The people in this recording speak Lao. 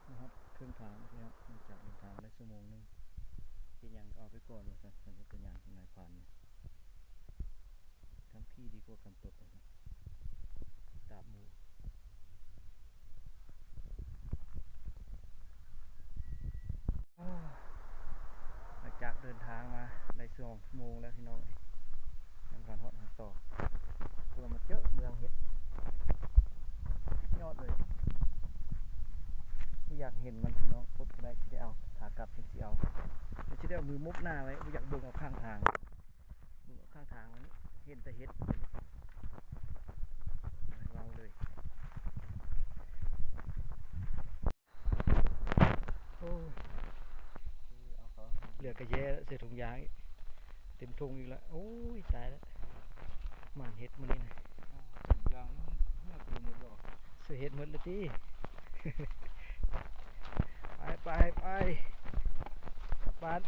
ມາຮອດເຄິ່ງທາງແລ້ວພີ່ນ້ອງ ຫຼັງຈາກເດີນທາງໄດ້ຊົ່ວໂມງໜຶ່ງ ເຮັດຫຍັງກໍເອົາໄປກ່ອນວ່າຊັ້ນ ສັນຊາດຕະຍານຂອງນາຍພານນີ້ ກຳຜີດີກວ່າກຳຕົດວ່າຊັ້ນ ຕິດຕາມໝູ່. ໂອ້ ຫຼັງຈາກເດີນທາງມາໄດ້ສອງຊົ່ວໂມງແລ້ວພີ່ນ້ອງ ຍັງບໍ່ທັນຮອດຫາງຕໍ່ ເພື່ອມາເຈີເມືອງເຫັດ ຍອດເລີຍ ບໍ່ຢາກເຫັນມັນພີ່ນ້ອງ ອົດບໍ່ໄດ້ ຊິໄດ້ເອົາ ຂາກັບຈັ່ງຊິເອົາ ຊິໄດ້ເອົາມືໝົບໜ້າໄວ້ ບໍ່ຢາກເບິ່ງເອົາຂ້າງທາງ ເບິ່ງເອົາຂ້າງທາງມັນເຫັນແຕ່ເຫັດ ເວົ້າເລີຍ. ໂອ້ຍ ເຫຼືອກະແຍ່ແລ້ວ ໃສ່ຖົງຢາງອີກ ເຕັມຖົງອີກລະ ໂອ້ຍ ຕາຍລະ ໝານເຫັດມື້ນີ້ນະ ຖົງຢາງເຫື່ອກະເໝິດແລ້ວ ໃສ່ເຫັດໝົດລະຕິ ໄປ ໄປ ໄປ ກັບບ້ານ.